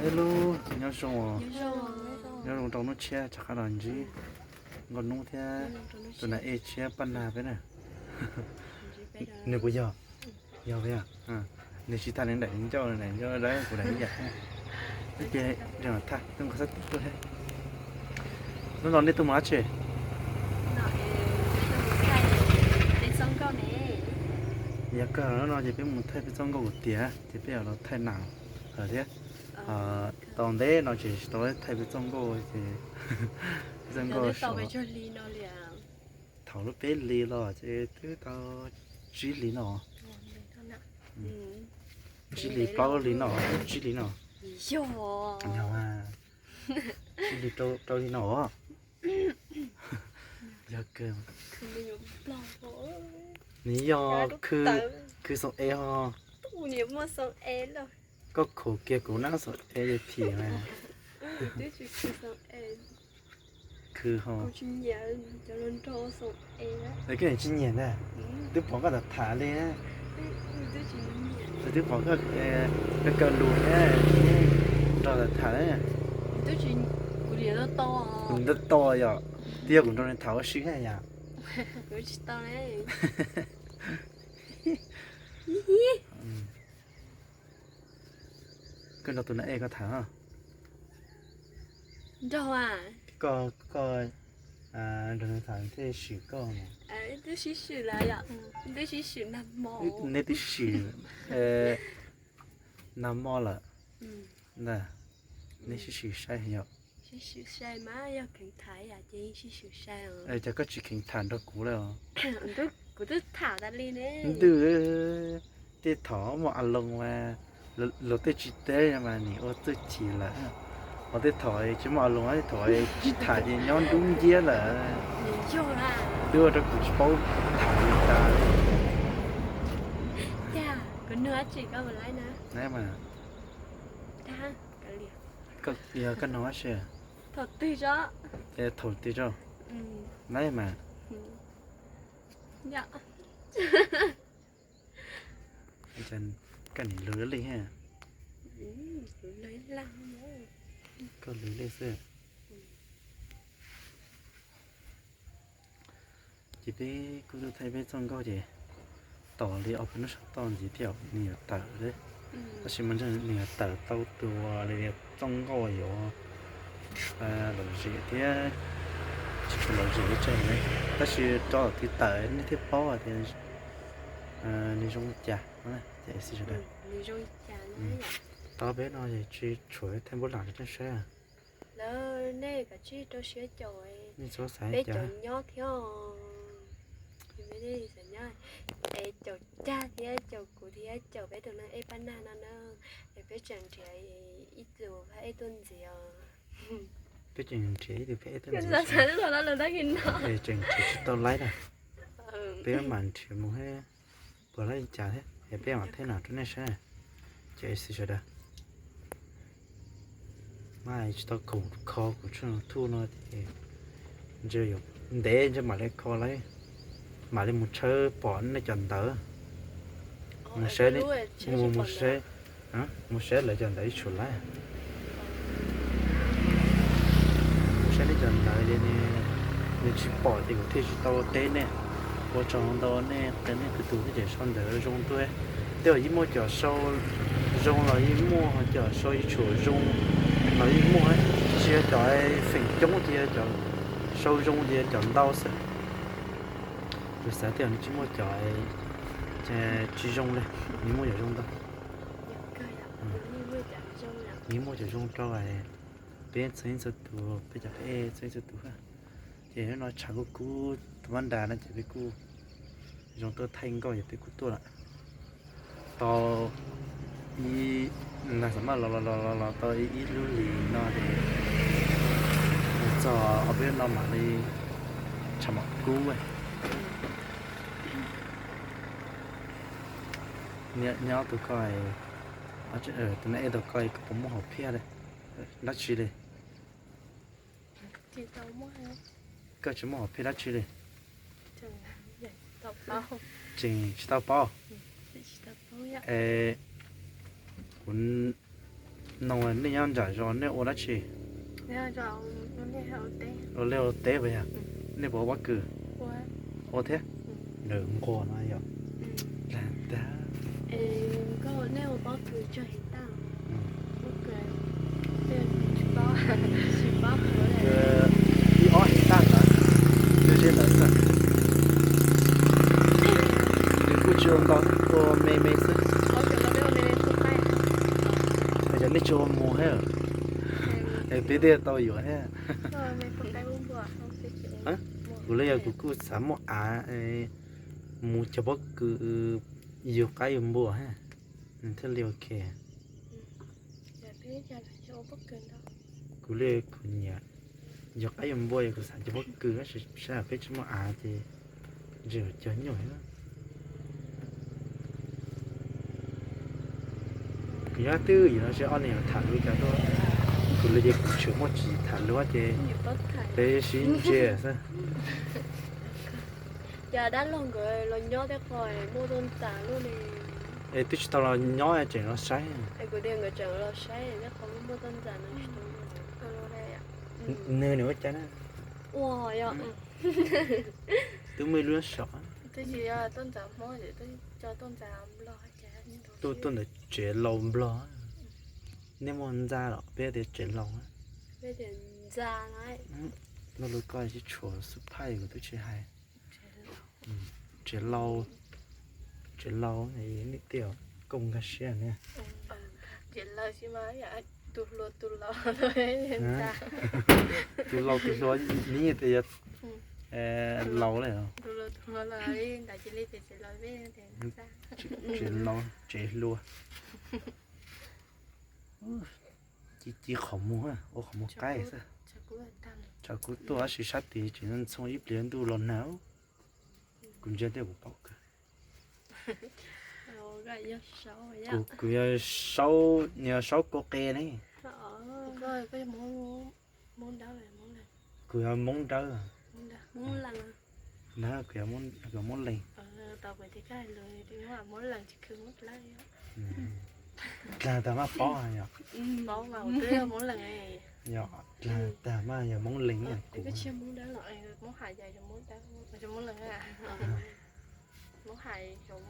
Hello, nyob zoo, nyob zoo rau hnub tshiab rov qab los ntsib Nkauj Hnub thiab tus nas ej tshiab Paj Nag peb na. Nws puas yog? Yog puas yog? Nws tsis tham, nws daim ncauj, daim ncauj dawb, kuv daim ib yam. Ces thaj tub nqaij xab tuj thiab. Hnub no nej tuaj mus dab tsi? Yog kawg, hnub no ces peb mus thaij peb txoj nkauj kuv tiav, ces peb yuav los thaij nas hawm thiab. Tau ntev no ces tsis tau thaij peb txoj nkauj ces peb txoj nkauj thaum lub peb hlis los ces twb tau tsib hlis no, tsib hlis plaub hlis no, tsib hlis no, tsib hlis rau hli no. Yog kawg. Nws yog khw, khw xoom es ho. Koj khuv kiag kuv nab xoom es phim mas. Khw ho. Koj tsis nyiam ntag, twb pom koj tham tham li, twb pom koj kaw lus thiab nrog tham tham. Kuv nta to yom, twb yog kuv nrog nws tham ua si thiab yom. Koj nrog tus nas ej koj tham. Koj, koj nrog nws tham thiaj swm koj mas. Neb twb swm nag hmo lawm ntag, neb sib swm saib yom. Cas koj tsis kheev tham nrog kuv lawm os? Ntws, tej thaum muaj a loo mas luag tej tsis teb mas nim ua txuj ci lawm, ho tej thaum tsis muaj a loo, tej thaum tsis tham ces nyob nrub nciab lawm. Twb ua rau kuv tsis paub tham li cas li. Yog koj nug dab tsi? Yog koj nug dab tsi? Thaum twg tso? Nab mas. Koj nim lug li, koj lug li xwb. Ces peb kuj tuaj thaij peb txoj nkauj ces tos li ob peb hnub sawv toj ntxiv thiaj nws yuav tawm thiab. Tab sis mas ntshe nws yuav tawm tau tus li txoj nkauj yuav lom zem thiab tsis tshua lom zem li tsawg ne. Tab sis rau thaum twg tawm nej thiaj paub hais tias nws zoo li cas. Ces xij sawv daws, tau peb no tsis tshuav thaij npub lam rau nej saib. Nej txhob xav cas. Es caum cag thiab caum kuv thiab caum peb tus neeg ej Paj Nag no na, es peb tseem nrhiav ib tug phab ej tuaj ntxiv os. Peb tseem nrhiav ib tug phab ej tuaj ntxiv. Es tseem nrhiav tsis tau laib na. Peb mam nrhiav mus thiab, puas laib li cas thiab es peb mam thaij no rau nej saib. Ces xij sawv daws, mas tsis tau khoom kho kuv tshooj YouTube no ces ntshe yuav ntev ntshe mam li kho laib, mam li mus tshawb pom nej cov ntawv. Mus saib, mus, mus saib, mus saib lawv cov ntawv ib tshuav lawm. Mus saib nej cov ntawv ces nws tsis pom ces kuv thiaj tsis tau teb nej. Ua tsaug ntau nej qhia nej kuv tus thiab ces sau ntawv zoo tuaj. Tej zaum yeej muaj cov sau zoo los yeej muaj, cov sau ib tshuav zoo los yeej muaj, tsis yog cov feem coob ces yog cov sau zoo ces yog cov ntau xwb. Kuv xav tej zaum nws tsis muaj cov tsis zoo li, nws muaj cov zoo ntau. Nws muaj cov zoo rau peb txhua leej txhua tus, peb cov peb txhua leej txhua tus. Ces hnub no tshav kuj kub, tus mab nras no ces peb kuj zoo tuaj thaij nkauj ces peb kuj tuaj lawm. Tau ib, nag xam maj los los los los tau ib lub hlis no ces mus txog ob peb hnub no mam li tshav mam kub. Nyob tus koj, tus neeg ej tus koj koj puas muaj hom phiaj dab tsi li? Koj tsis muaj hom phiaj dab tsi li? Tseem tsis tau paub. Es kuv No nej nyob nram zos nej ua dab tsi? Ua liaj ua teb puas yog? Nej puas ua pob kws? Ua thiab. Nws nquag no yom. Ib ob his tag ntawd, nws ze ntawd xwb. Nws kuj tsis ua ntau, ua me me xwb. Yog nej tsis ua mus thiab, es peb thiaj tau yuav thiab. Kuv li yog kuv kuj xav muaj av mus cog pob kws yug qaib yug npua thiab, nws thiaj li ok. Kuv li kuv nyiam yug qaib yug npua, yog kuv xav cog pob kws, tab sis sab peb tsis muaj av ces ntshe cog nyuaj. Kuv nyob twj ywm no ces ob niag tham lus cas tuaj, kuv li ces kuv tseem muaj tsis tham lus ces peb sib ntsia xwb. Cas dab laug nkawd los nyob tej qho muaj toj ntxas luaj li. Es twb tsis tau los nyob tseem los saib. Es kuv tias nkawd tseem los saib tej qho muaj toj ntxas no tsis tau. Nws nws ua cas na? Ua yog. Twb muaj ib lub saum. Twb tsis yog toj ntxas Hmoob, twb cov toj ntxas Nplog. Tuaj tuaj ntawm tsev laus Nplog. Nej muaj ntxa los peb tias tsev laus. Peb tias ntxa. Noj lus koj tsis tshuav xub phaij kuv twb tsis hais. Tsev laus, tsev laus nej tias koj nkag siab ne. Tsev laus tsis mas tus hluas tus laus. Tus laus tus hluas nws tias yog laus lawm. Tus hluas tus hluas los li ntawd cia li tias tsev laus peb tias ntxa. Tsev laus tsev hluas. Ci ci qhov muag, ua qhov muag qaib xwb. Tsam kuv tuaj tab sis sab tid tseem ntxhoo ib pliag ntuj los nag. Kuv ntsia tej kuv paub kawg. Kuv yog saub, yog saub kua qe ne. Kuv yog Hmoob Dawb. Na kuv yog Hmoob Leeg. Dlag tag maj paub yom. Yog dlag tag maj yog Hmoob Leeg kuv. Tej zaum yeej muaj tab sis mas tej zaum muaj tsawg tsawg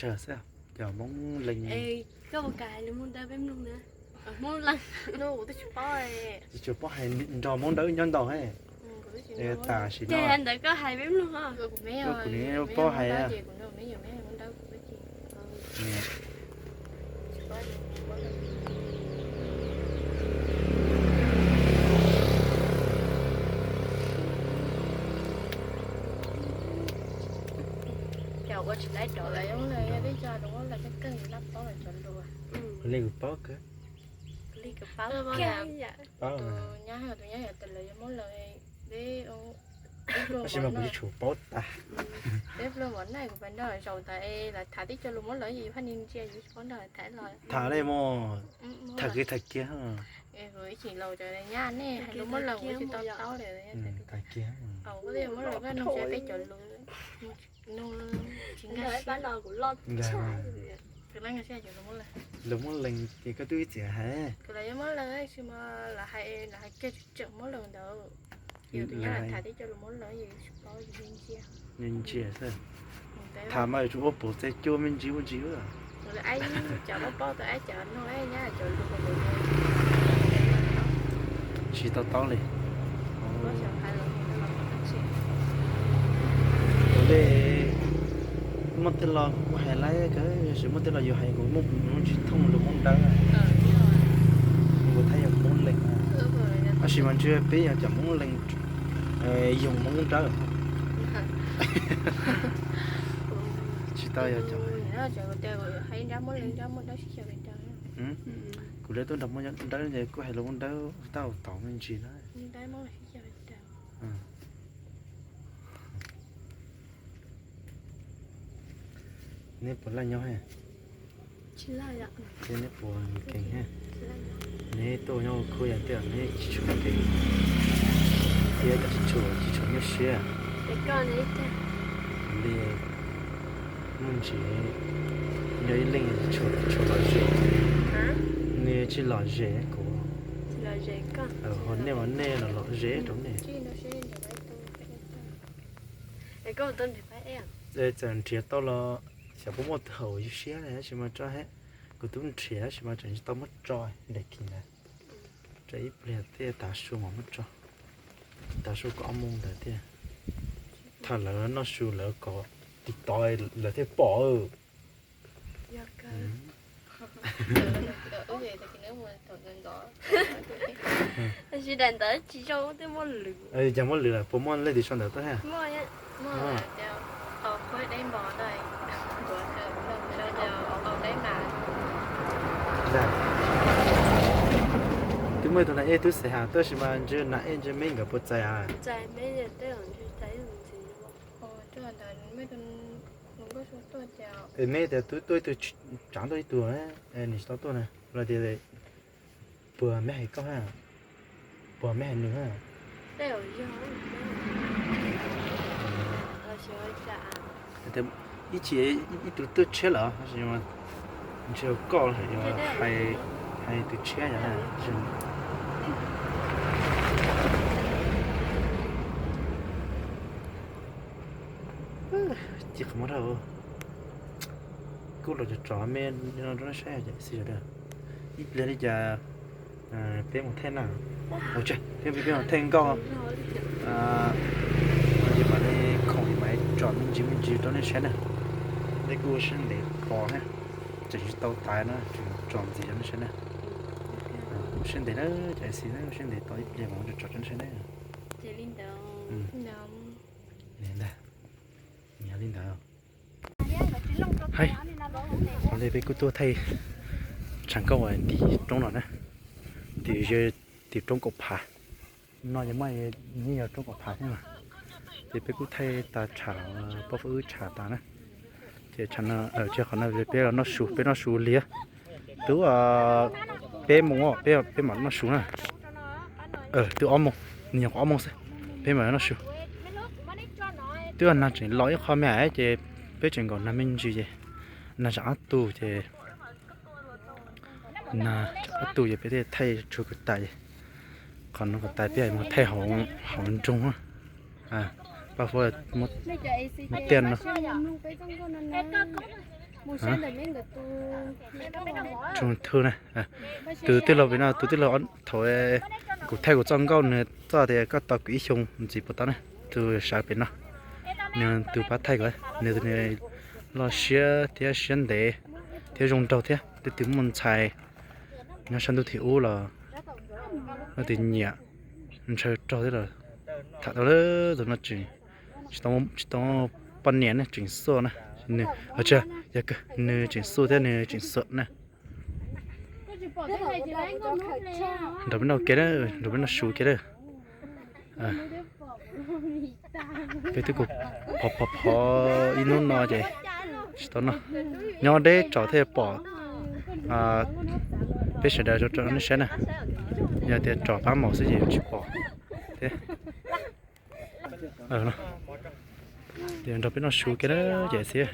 xwb, cov Hmoob Leeg. Koj puas kam hais lus Hmoob Dawb peb mloog na? Hmoob Leeg. Tsis paub hais nrog Hmoob Dawb nyob ntau he. Tam sim no ntawd koj hais peb mloog. Kuv paub hais. Cas ua tsis laib rov lawm, yog peb cov lus Hmoob Leeg kawg kawg laj paub lawm cov lus. Li kuv paub kawg. Li kuv paub kawg. Tus nyab, tus nyab yog tus lawv yog Hmoob Leeg, peb, tab sis mas kuv tsis tshua paub tas. Peb pluag mov naj kuv pais nrog zaum tas es lawv tham tib co lus Hmoob Leeg yus haj ni ntsia yus tsis paub nrog lawv tham los. Tham li mos, tham kiag tham kiag. Kuv ib chim laus cov nyab nej hais lus Hmoob Leeg kuv tsis tau taub li. Tham kiag. Hmoob Leeg koj nug tsis peb cov lus, nug tsis nkag siab. Lus Hmoob Leeg ces koj twb ib txwm hais. Kuv los yog Hmoob Leeg tab sis mas lawv hais, lawv hais kiag tseem Hmoob Leeg ntawd. Yus tus nyab tham tib co lus Hmoob Leeg yus tsis paub yus ntsia. Ntsia xwb. Tham mas yuav tsum ua pum txais cua me ntsis ua ntsis. Cov paub paub tau, cov nug nyab cov lus. Tsis tau taub li. Ua li muaj tej lo kuv hais laib kawg, tab sis muaj tej lo yus hais kuv muaj tsis thooj lus Hmoob Dawb. Kuv thiaj yog Hmoob Leeg, tab sis mas ntshe peb yog cov Hmoob Leeg yog Hmoob Dawb. Tsis tau yog cov. Kuv li tuaj nrog Hmoob Dawb ces kuj hais lus Hmoob Dawb tau tau me ntsis na. Neb puas laj nyob? Ces neb puas nkeeg? Neb tuaj nyob khub yog tias neb tsis tshua nkeeg thiab tsis tshua, tsis tshua nyuaj siab li. Mus ntsib yog ib leeg tshua los zem, nws tsis los zem kuv, ho nej mas nej los los zem rau nej. Txawm nrhiav tau los xyov puas muaj tus haum yus siab na, tab sis mas tso he, kuv twb nrhiav tab sis mas tseem tsis tau muab tso, nrhiav kis ntawd, tso ib pliag thiaj tav su mam muab tso, tav su kaum ob moos ntawd thiaj, thaum lawv noj su lawv kom tiv tov lawv thiaj pom. Tab sis daim ntawd tsis zoo, twb muaj lwm. Cas muaj lwm lawm, puas muaj leej twg sau ntawv tuaj thiab? Tau qhov deb npog na, tau deb mas. Twb muaj ib tug nas ej tub xeem has tuaj, tab sis mas ntshe nas ej ntshe me nkawd puas txais a? Es me tias twb tuaj ib tug, tsav tuaj ib tug, nws tsis tau tuaj na, los tias puas me hais koj ha, puas me hais nws ha. Ib chim ib tug twb tshiab lawm, ntshe koj hais tus tshiab yom. Ci qhov muab rau kuj los tso tso me no rau nej saib xwb sawv daws. Ib pliag li cas peb mus thaij na, peb mus thaij nkauj, ces mam li khoom mam tso me ntsis me ntsis rau nej saib na. Peb kuj ua siab ntev pos na, tseem tsis tau taiv no tseem tso ntxiv rau nej saib na. Ua siab ntev na, cov xis na, ua siab ntev tos ib pliag mam tso tso rau nej saib na. Ntag, li ntawd. Hais, qhov ntawd peb kuj tuaj thaij tshav nkauj tim roob no na, tim, tim roob Kaum Phav. No yog muaj, yeej yog roob Kaum Phav thiab mas. Ces peb kuj thaij tas tshav, pab fab wb tshav tas na. Ces tshav no, ces qhov no peb los noj su, peb noj su liag. Twb peb moos, peb mam noj su na. Twb ob moos, nws nyuam qhuav ob moos xwb, peb mam noj su. Twb nag tseem los ib qho me ces peb tseem nkaum nag me ntsis ces nag tsam ob tug ces, nag tsam ob tug ces peb thiaj thaij tsuag kom tas. Qhov no kom tas peb mus thaij hauv nroog, pab fab muab tiaj no. Tsuag thu na, tus tij laug pem no, tus tij laug thaum kuv thaij kuv txoj nkauj nws txoj tias koj tos kuv ib xyoo ntxiv puas tau na, tus sawv pem no, nws tus pab thaij kuv, nws tus loj siab thiab siab ntev thiab zoo nraug thiab, twb twb muaj ntxhais nyob sab ntuj thib ub los leej twg nyiam, ntshaw raug thiab los tham tau lawm. Tus no tseem tsis tau poj niam ne, tseem xuaj na, nws, yog nws tseem xuaj thiab nws tseem xuam na. Nrog peb noj kev na, nrog peb noj su kev na. Peb twb kuj phov phov phov ib hnub no ces tsis tau noj, nyob deb tsom thiaj pom. Peb sawv daws rau nej saib na, yog tias tsom pab maum xwb ces tsis pom thiab. Ces nrog peb noj su kev na, ces xwb.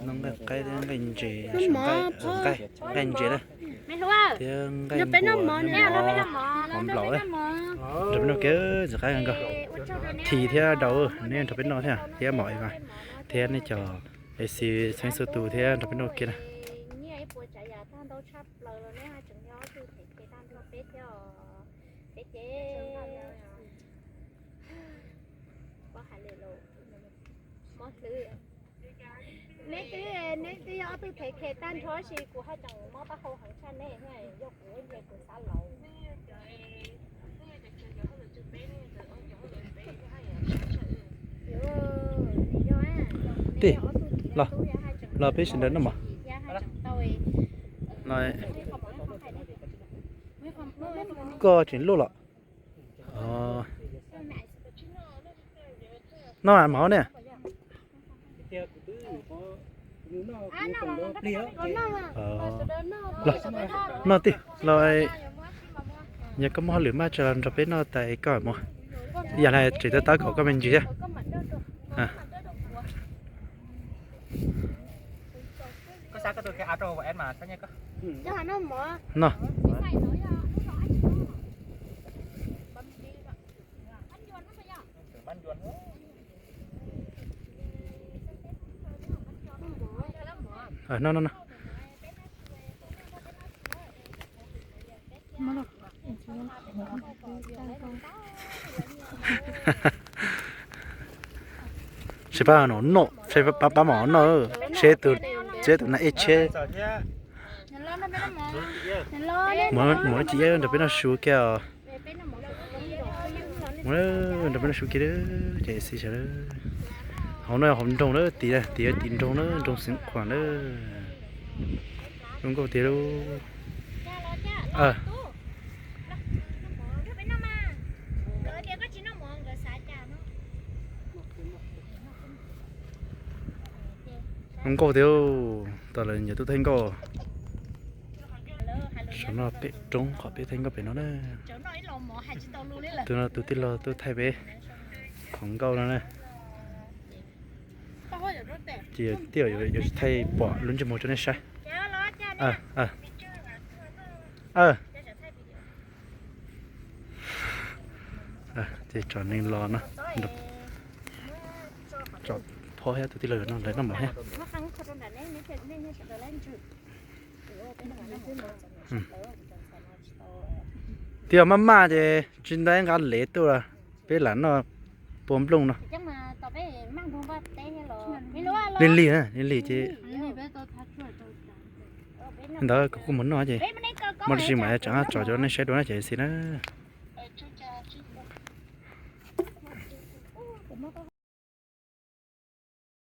Noj nqaij qaib thiab nqaij ntses, nqaij ntses na, thiab nqaij npua, mov nplaum na. Nrog peb noj kev ntxim qab nkaus. Thi thiab Dau, neb nrog peb noj thiab, thiab maum Eva, thiab nej cov A C txheeb txhua tus thiab nrog peb noj kev na. Neb twb, neb twb yog ob tug thev khes tag nrho sis kuv haj tseem mob taub hau heev tshaj neb, yog kuv ces kuv xav laus. Tij, los, los peb sawv daws noj mov. Koj tseem luj los? Noj mov ne. Los, noj tij los, yog koj muaj hauj lwm mas tso los nrog peb noj tas koj mus. Yam li tseem tab tom kom koj me ntsis thiab. No. No, no, no. Seb pab no no, seb pab mom no, seb tus, seb tus na ib tsheb. Muaj lub cim iab nrog peb noj su kiag os. Muaj nrog peb noj su kiag ces xij sawv. Hauv no hauv nroog lawm, tim tim tim nroog na, nroog Xeev Khuam lawm. Zoo nkauj tiag lauj. Zoo nkauj tiag, tau lawv nyiam tub thaij nkauj. Saum no pem roob qhov peb thaij nkauj pem no na. Tus no tus tij laug tuaj thaij peb qhov nkauj no na. Ces tij laug yuav thaij pom lub ntsej muag rau nej saib. Ces tsom neeg los no, tsom phob thiab tus tij laug no lawv noj mov thiab. Tij laug maj maj ces tsis ntaus nqa lev tuaj, peb lam noj pua nplooj no. Lig lig, lig lig ces ntawd kuv kuj mus noj ces muaj dab tsi mas tseem tso cov nej saib dua na ces xij na.